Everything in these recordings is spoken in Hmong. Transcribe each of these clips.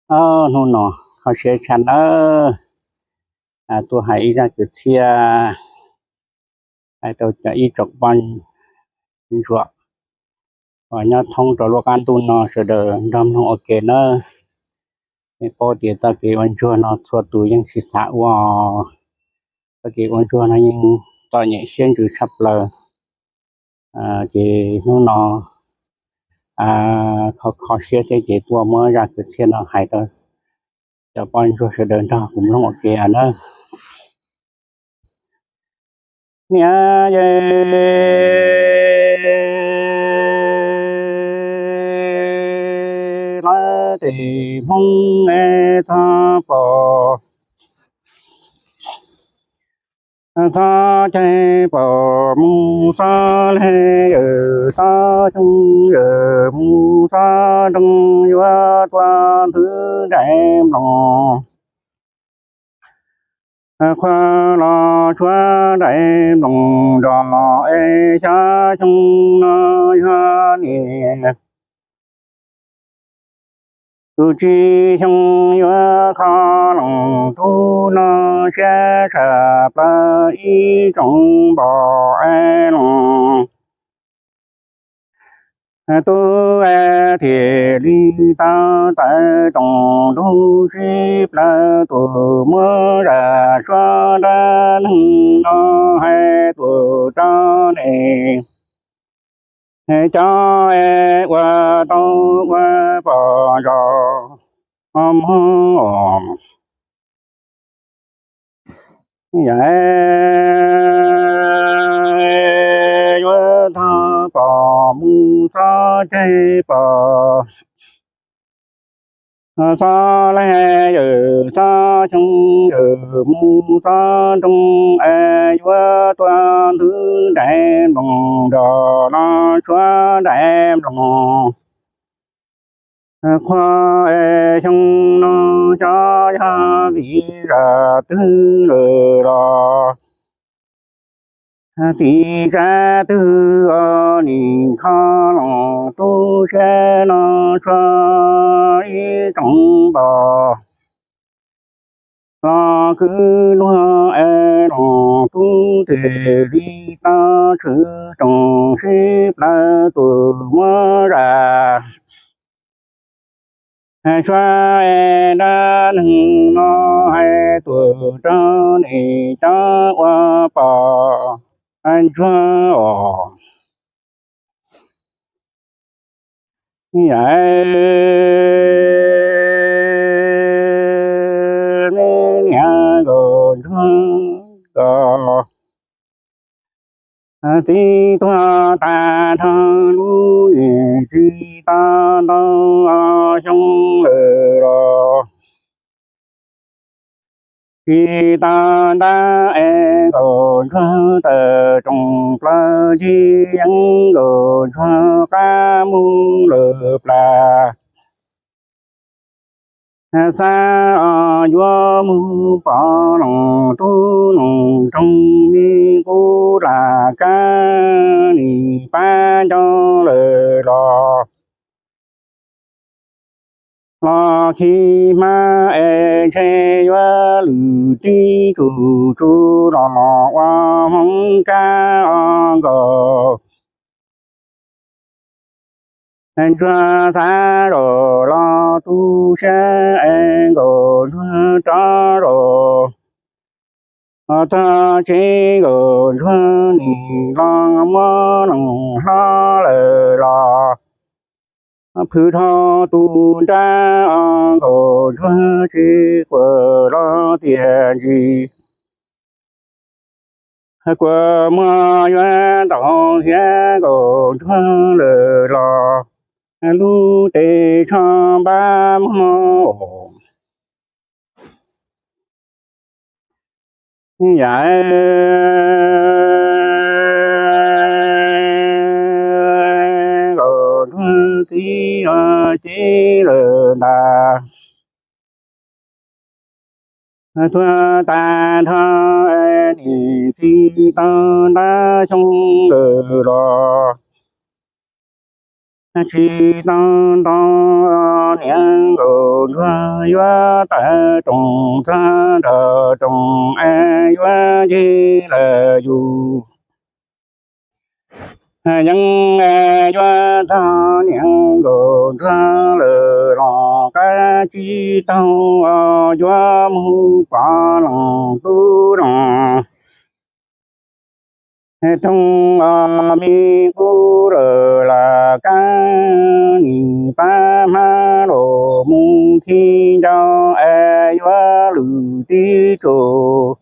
Hnub no kho siab tshaj nawb, tuaj hais ib zaj kwv txhiaj hais rau cov ib tsoom poj ntsuam uas nyob thoob rau lub qab ntuj no sawv daws nrog mloog ua ke nawb. Nej paub tias txoj kev ua ntsuag no txhua tus yeej tsis xav ua, txoj kev ua ntsuag no yeej txom nyem siab ntsws tshaj plaws. Ces hnub no kho kho siab thiab ces tuaj muab zaj kwv txhiaj no hais rau cov poj ntsuag sawv daws nrog kuv mloog ua ke nawb. Niam yej lawv tes Hmoob es txhob pom, txhob caij pom mus txhob leeg yawm txhob xyoo yawm mus txhob nroog yuav tuaj nthwv nraim nploos. Qhua los tshuav nraim nploos nrog es xya xyoo no yog niam tus tsib xyoo yuav kho loos tub no siab tshaj plaws ib tsoom npom es loos. Tub es thiaj li tau tawm tsoom ntuj sib plawv tus muab zaj suav dab neeg no hais tuaj rau nej cov es ua tau ua pom zos mog. Yam yuav txhob pom mus txhob caij pom, txhob leeg yawm txhob xyoo yawm mus txhob nroog es yuav tuaj nthwv nraim nploos nrog los tshuav nraim nploos. Qhua es xyoo no xyov yog vim zaj twg lawm los tim tsab twg os nim kho loos tub siab no tshuav ib tsoom npom los kwv luag es loos tub thiaj li tau tshwm tsoom sib plawv tus muab zaj suav dab neeg no hais tuaj rau nej cov ua pom ntsuag os. Yam niam nkauj ntsuag txiv tuag tas nrho lub neej tsis tau ntau xyoo lawm los tsis tau ntab es nkauj ntsuag tawm rooj plaws ncig yeeb nkauj ntsuag qab mus lawm plas. Xav yuav mus pom loos tub noog roog me qub lam kab nim pab ncauj lawm los los khi hmab es ntshe yuav lwm tib tsuj tsuj los ua hmoov kab os nkauj ntsuag xav zaum los tu siab es nkauj ntsuag rov zaum txog tsev nkauj ntsuag nim los muab loos hlob lawm los phwv dhau tus nrab os nkauj ntsuag tsis quaj los tiam ntsis kuv muag yuav ntaus thiab nkauj ntsuag lawm los lub tes tsho npab muag. Yam nkauj ntsuag txiv ces lawm ntag. Tuag tas nrho nim tsis tau ntab xyoo lawm los tsis tau nto niam nkauj ntsuag yuav tawm roos txog nram roos es yuav ncig lawm yus yeej yuav tag niam nkauj ntsuag lawm los qab tsis taug yuav mus pov leej tub roos. Toog me kub lawm lam kab nim pab hmab los mus thib ncauj es yuav lwm tib tug.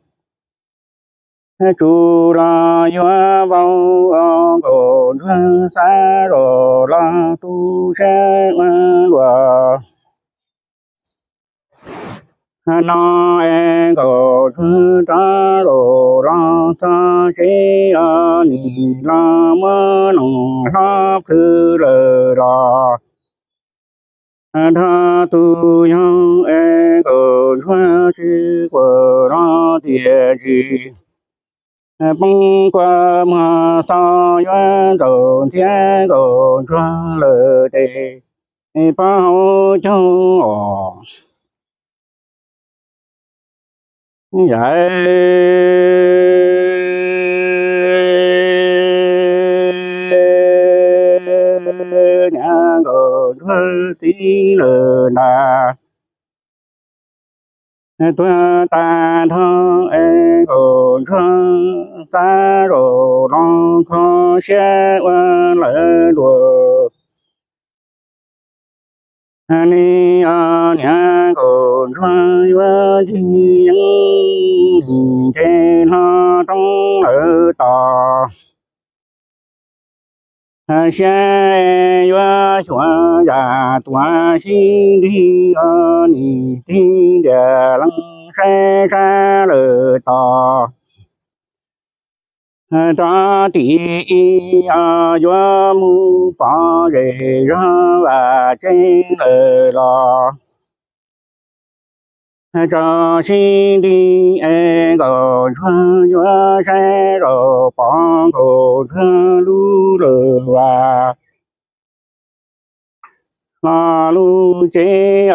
Tsuas los yuav vau nkauj ntsuag xav zoj los tu siab ua luaj. No es nkauj ntsuag rov los los txog tsev os nim los muab noog hlob plhws lawm los nrog tus yog es nkauj ntsuag tsis quaj los tiam sis poob kua muag xo yuav ntaus ntxhiab nkauj ntsuag lawm tes pov hauv caug os. Yam niam nkauj ntsuag txiv lawm ntag. Tuag tas nrho es nkauj ntsuag xav zoj los kho siab ua lawm luaj. Nim niam nkauj ntsuag yuav ncig yeeb nim nce hlo roob lawm tos. Siab yuav xyuas yam tuam sib nrig os nim tig ntiag leej saib sab lawm tos. Rov tim ib os yuav mus pov zej zog vam tsev lawm los tso sib nrig es nkauj ntsuag yuav saib zoj pom nkauj ntsuag lub lawm vas. Hlo lub tsev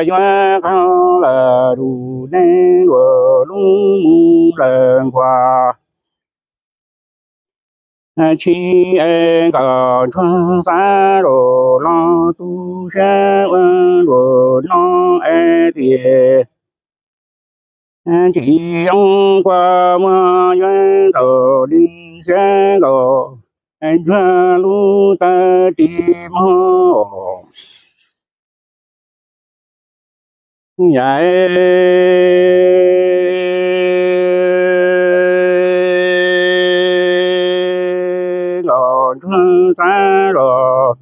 yuav qaug lawm dus dej luam lub mus lawm nkuas. Tsis es nkauj ntsuag xav zoj los tu siab ua luaj no es tias tsis zoo kua muag yuav ntaus li siab nkauj ntsuag lub taw tsis mob. Yam nkauj ntsuag xav zoj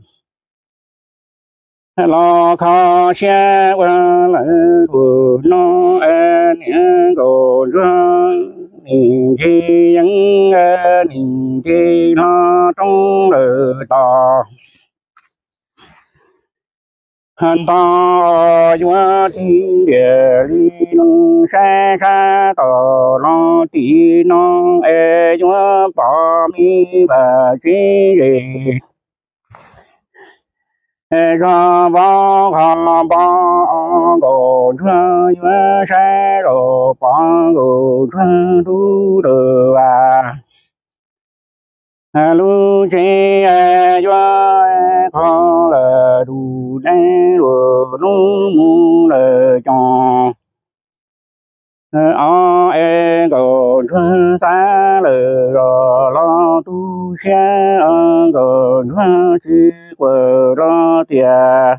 los kho siab ua lawm lus no es niam nkauj ntsuag nim ncig yeeb nim ncig hlo roob lawm tos. Nto yuav tig ntiag li no saib sab tom no tim no es yuav pom me vaj tsev zej zog vov qhov npo. Nkauj ntsuag yuav saib zoj pom nkauj ntsuag lub lawm vas. Lub tsev yuav qhov lawm dus dej luam lub mus lawm coos. Os es nkauj ntsuag xav lawm zoj los tu siab os nkauj ntsuag tsis quaj los tias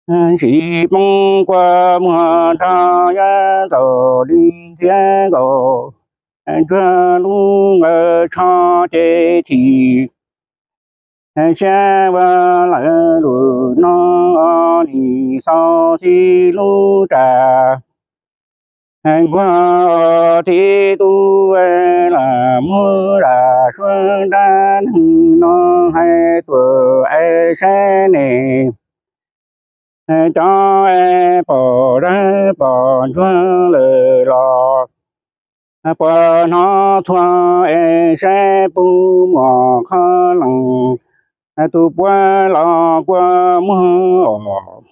ntsis poob kua muag nrog yuav ntaus li ntxhiab nkauj ntsuag lub nqaws tsho ces chim siab ua lawm lus no nim xaus xib lub ras nkuag tib tub lam muab lam suab nrab neeg no hais tuaj es saib ne. Cov es pom dawb pom ntsuag lawm los puas hnov txhua es saib puas muaj qhov leej Tus puab los kua muag os.